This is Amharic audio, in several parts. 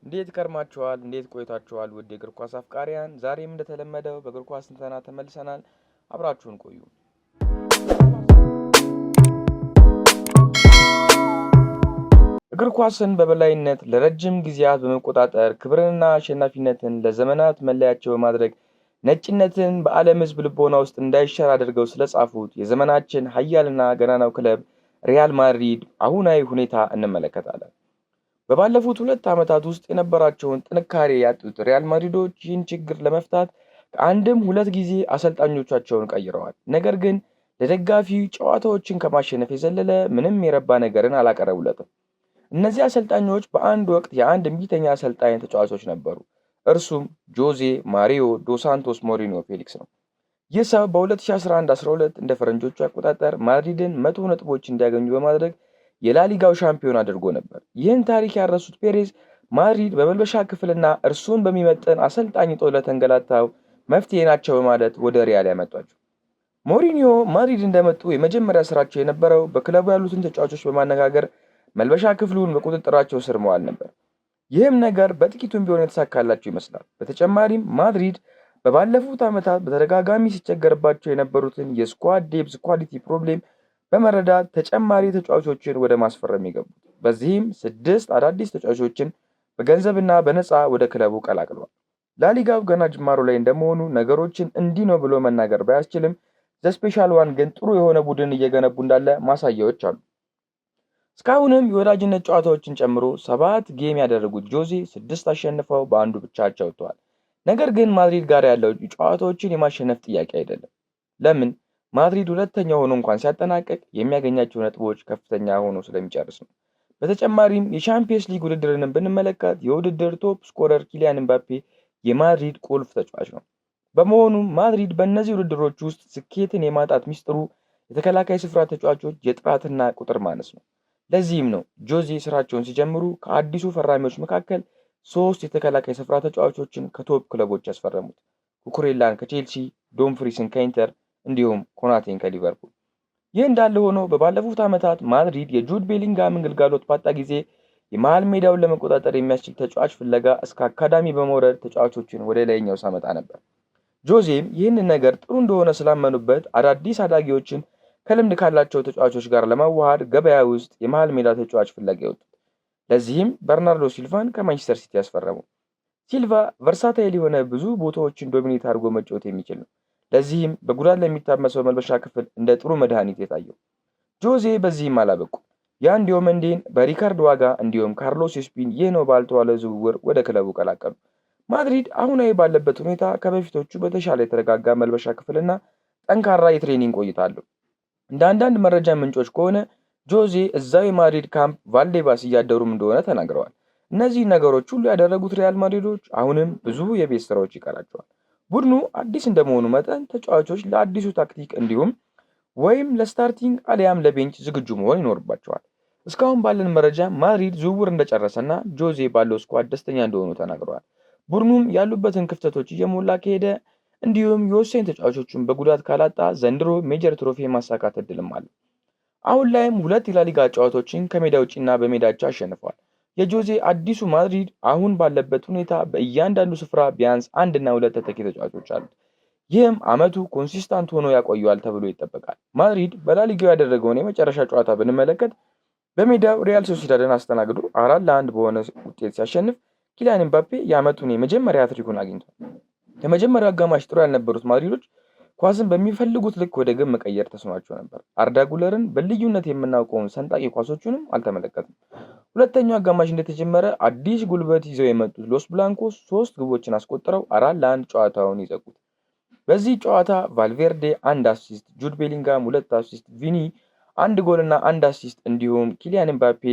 እንዴት ከርማችኋል? እንዴት ቆይታችኋል? ውድ የእግር ኳስ አፍቃሪያን፣ ዛሬም እንደተለመደው በእግር ኳስ ትንተና ተመልሰናል። አብራችሁን ቆዩ። እግር ኳስን በበላይነት ለረጅም ጊዜያት በመቆጣጠር ክብርንና አሸናፊነትን ለዘመናት መለያቸው በማድረግ ነጭነትን በዓለም ሕዝብ ልቦና ውስጥ እንዳይሻር አድርገው ስለጻፉት የዘመናችን ኃያልና ገናናው ክለብ ሪያል ማድሪድ አሁናዊ ሁኔታ እንመለከታለን። በባለፉት 2 ዓመታት ውስጥ የነበራቸውን ጥንካሬ ያጡት ሪያል ማድሪዶች ይህን ችግር ለመፍታት ከአንድም ሁለት ጊዜ አሰልጣኞቻቸውን ቀይረዋል። ነገር ግን ለደጋፊ ጨዋታዎችን ከማሸነፍ የዘለለ ምንም የረባ ነገርን አላቀረቡለትም። እነዚህ አሰልጣኞች በአንድ ወቅት የአንድ እምቢተኛ አሰልጣኝ ተጫዋቾች ነበሩ። እርሱም ጆዜ ማሪዮ ዶ ሳንቶስ ሞሪኒዮ ፌሊክስ ነው። ይህ ሰው በ2011-12 እንደ ፈረንጆቹ አቆጣጠር ማድሪድን 100 ነጥቦች እንዲያገኙ በማድረግ የላሊጋው ሻምፒዮን አድርጎ ነበር። ይህን ታሪክ ያረሱት ፔሬዝ ማድሪድ በመልበሻ ክፍልና እርሱን በሚመጥን አሰልጣኝ እጦት ለተንገላታው መፍትሄ ናቸው በማለት ወደ ሪያል ያመጧቸው። ሞሪኒዮ ማድሪድ እንደመጡ የመጀመሪያ ስራቸው የነበረው በክለቡ ያሉትን ተጫዋቾች በማነጋገር መልበሻ ክፍሉን በቁጥጥራቸው ስር መዋል ነበር። ይህም ነገር በጥቂቱም ቢሆን የተሳካላቸው ይመስላል። በተጨማሪም ማድሪድ በባለፉት ዓመታት በተደጋጋሚ ሲቸገርባቸው የነበሩትን የ squad depth quality problem በመረዳት ተጨማሪ ተጫዋቾችን ወደ ማስፈረም የገቡት። በዚህም ስድስት አዳዲስ ተጫዋቾችን በገንዘብና በነፃ ወደ ክለቡ ቀላቅለዋል። ላሊጋው ገና ጅማሮ ላይ እንደመሆኑ ነገሮችን እንዲህ ነው ብሎ መናገር ባያስችልም the special one ግን ጥሩ የሆነ ቡድን እየገነቡ እንዳለ ማሳያዎች አሉ። እስካሁንም የወዳጅነት ጨዋታዎችን ጨምሮ ሰባት game ያደረጉት ጆዜ ስድስት አሸንፈው በአንዱ ብቻ አቻ ወጥተዋል። ነገር ግን ማድሪድ ጋር ያለው ጨዋታዎችን የማሸነፍ ጥያቄ አይደለም። ለምን? ማድሪድ ሁለተኛ ሆኖ እንኳን ሲያጠናቅቅ የሚያገኛቸው ነጥቦች ከፍተኛ ሆኖ ስለሚጨርስ ነው። በተጨማሪም የቻምፒየንስ ሊግ ውድድርንም ብንመለከት የውድድር top scorer ኪሊያን ምባፔ የማድሪድ ቁልፍ ተጫዋች ነው። በመሆኑም ማድሪድ በእነዚህ ውድድሮች ውስጥ ስኬትን የማጣት ሚስጥሩ የተከላካይ ስፍራ ተጫዋቾች የጥራትና ቁጥር ማነስ ነው። ለዚህም ነው ጆዜ ስራቸውን ሲጀምሩ ከአዲሱ ፈራሚዎች መካከል ሶስት የተከላካይ ስፍራ ተጫዋቾችን ከ top ክለቦች ያስፈረሙት፦ ኩኩሬላን ከቼልሲ፣ ዶምፍሪስን ከኢንተር እንዲሁም ኮናቴን ከሊቨርፑል። ይህ እንዳለ ሆኖ በባለፉት ዓመታት ማድሪድ የጁድ ቤሊንጋምን ግልጋሎት ባጣ ጊዜ የመሃል ሜዳውን ለመቆጣጠር የሚያስችል ተጫዋች ፍለጋ እስከ አካዳሚ በመውረድ ተጫዋቾችን ወደ ላይኛው ሳመጣ ነበር። ጆዜም ይህንን ነገር ጥሩ እንደሆነ ስላመኑበት አዳዲስ አዳጊዎችን ከልምድ ካላቸው ተጫዋቾች ጋር ለማዋሃድ ገበያ ውስጥ የመሃል ሜዳ ተጫዋች ፍለጋ የወጡት። ለዚህም በርናርዶ ሲልቫን ከማንቸስተር ሲቲ ያስፈረሙ። ሲልቫ versatile የሆነ ብዙ ቦታዎችን dominate አድርጎ መጫወት የሚችል ነው። ለዚህም በጉዳት ለሚታመሰው መልበሻ ክፍል እንደ ጥሩ መድኃኒት የታየው። ጆዜ በዚህም አላበቁ። ያን ዲዮመንዴን በሪከርድ ዋጋ እንዲሁም ካርሎስ ኤስፒን ይህ ነው ባልተዋለ ዝውውር ወደ ክለቡ ቀላቀሉ። ማድሪድ አሁናዊ ባለበት ሁኔታ ከበፊቶቹ በተሻለ የተረጋጋ መልበሻ ክፍልና ጠንካራ የ training ቆይታ አለው። እንደ አንዳንድ መረጃ ምንጮች ከሆነ ጆዜ እዛው የማድሪድ ካምፕ ቫልዴባስ እያደሩም እንደሆነ ተናግረዋል። እነዚህ ነገሮች ሁሉ ያደረጉት ሪያል ማድሪዶች አሁንም ብዙ የቤት ስራዎች ይቀራቸዋል። ቡድኑ አዲስ እንደመሆኑ መጠን ተጫዋቾች ለአዲሱ ታክቲክ እንዲሁም ወይም ለ starting አሊያም ለ bench ዝግጁ መሆን ይኖርባቸዋል። እስካሁን ባለን መረጃ ማድሪድ ዝውውር እንደጨረሰና ጆዜ ባለው squad ደስተኛ እንደሆኑ ተናግረዋል። ቡድኑም ያሉበትን ክፍተቶች እየሞላ ከሄደ እንዲሁም የወሳኝ ተጫዋቾቹን በጉዳት ካላጣ ዘንድሮ major trophy የማሳካት እድልም አለ። አሁን ላይም ሁለት የላሊጋ ጨዋታዎችን ከሜዳ ውጪና በሜዳቸው አሸንፈዋል። የጆዜ አዲሱ ማድሪድ አሁን ባለበት ሁኔታ በእያንዳንዱ ስፍራ ቢያንስ አንድና ሁለት ተተኪ ተጫዋቾች አሉት። ይህም አመቱ consistent ሆኖ ያቆየዋል ተብሎ ይጠበቃል። ማድሪድ በላሊጋው ያደረገውን የመጨረሻ ጨዋታ ብንመለከት በሜዳው ሪያል ሶሲዳድን አስተናግዶ 4-1 በሆነ ውጤት ሲያሸንፍ ኪሊያን ኤምባፔ የአመቱን የመጀመሪያ ሃትሪኩን አግኝቷል። ከመጀመሪያው አጋማሽ ጥሩ ያልነበሩት ማድሪዶች ኳስን በሚፈልጉት ልክ ወደ ግብ መቀየር ተስኗቸው ነበር። አርዳ ጉለርን በልዩነት የምናውቀውን ሰንጣቂ ኳሶቹንም አልተመለከትም። ሁለተኛው አጋማሽ እንደተጀመረ አዲስ ጉልበት ይዘው የመጡት ሎስ ብላንኮስ ሶስት ግቦችን አስቆጥረው 4-1 ጨዋታውን ይዘጉት። በዚህ ጨዋታ ቫልቬርዴ አንድ assist፣ ጁድ ቤሊንጋም ሁለት assist፣ ቪኒ አንድ ጎልና አንድ assist እንዲሁም ኪሊያን ኤምባፔ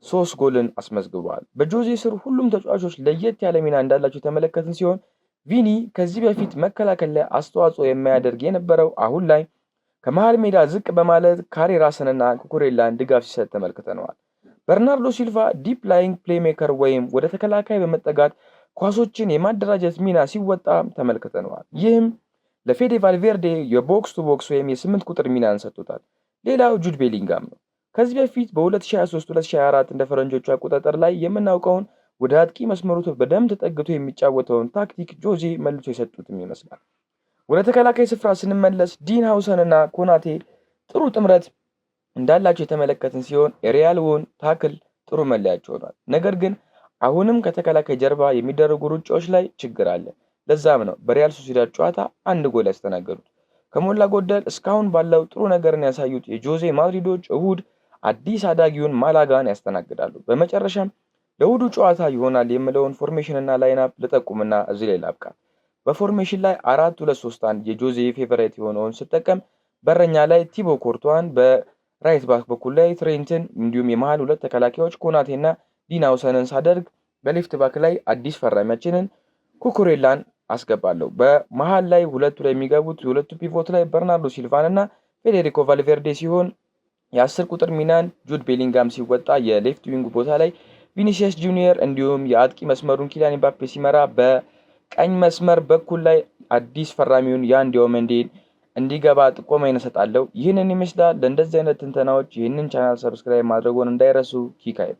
ሶስት ጎልን አስመዝግበዋል። በጆዜ ስር ሁሉም ተጫዋቾች ለየት ያለ ሚና እንዳላቸው የተመለከትን ሲሆን ቪኒ ከዚህ በፊት መከላከል ላይ አስተዋጽኦ የማያደርግ የነበረው አሁን ላይ ከመሃል ሜዳ ዝቅ በማለት ካሬራስንና ኩኩሬላን ድጋፍ ሲሰጥ ተመልክተነዋል። በርናርዶ ሲልቫ deep lying playmaker ወይም ወደ ተከላካይ በመጠጋት ኳሶችን የማደራጀት ሚና ሲወጣ ተመልክተነዋል። ይህም ለፌዴ ቫልቬርዴ የ box to box ወይም የስምንት ቁጥር ሚናን ሰጥቶታል። ሌላው ጁድ ቤሊንጋም ነው። ከዚህ በፊት በ2023-2024 እንደ ፈረንጆቹ አቆጣጠር ላይ የምናውቀውን ወደ አጥቂ መስመሩ በደንብ ተጠግቶ የሚጫወተውን ታክቲክ ጆዜ መልሶ የሰጡትም ይመስላል። ወደ ተከላካይ ስፍራ ስንመለስ ዲን ሃውሰን እና ኮናቴ ጥሩ ጥምረት እንዳላቸው የተመለከትን ሲሆን aerial won tackle ጥሩ መለያቸው ሆኗል። ነገር ግን አሁንም ከተከላካይ ጀርባ የሚደረጉ ሩጫዎች ላይ ችግር አለ። ለዛም ነው በሪያል ሶሲዳድ ጨዋታ አንድ ጎል ያስተናገዱት። ከሞላ ጎደል እስካሁን ባለው ጥሩ ነገርን ያሳዩት የጆዜ ማድሪዶች እሁድ አዲስ አዳጊውን ማላጋን ያስተናግዳሉ። በመጨረሻም ለእሁዱ ጨዋታ ይሆናል የምለውን formation እና lineup ልጠቁምና እዚህ ላይ ላብቃ። በ formation ላይ 4-2-3-1 የጆዜ favorite የሆነውን ስጠቀም በረኛ ላይ ቲቦ ኮርቷን፣ በ right back በኩል ላይ ትሬንትን እንዲሁም የመሃል ሁለት ተከላካዮች ኮናቴና ዲን ሃውሰንን ሳደርግ በ left back ላይ አዲስ ፈራሚያችንን ኩኩሬላን አስገባለሁ። በመሃል ላይ ሁለቱ ላይ የሚገቡት የሁለቱ pivot ላይ በርናርዶ ሲልቫን እና ፌዴሪኮ ቫልቬርዴ ሲሆን የ10 ቁጥር ሚናን ጁድ ቤሊንጋም ሲወጣ የ left wing ቦታ ላይ ቪኒሲየስ ጁኒየር እንዲሁም የአጥቂ መስመሩን ኪሊያን ኤምባፔ ሲመራ በቀኝ መስመር በኩል ላይ አዲስ ፈራሚውን ያን ዲዮመንዴን እንዲገባ ጥቆማ እሰጣለሁ። ይህንን ይመስላል። ለእንደዚህ አይነት ትንተናዎች ይህንን channel subscribe ማድረጎን እንዳይረሱ። ኪካይብ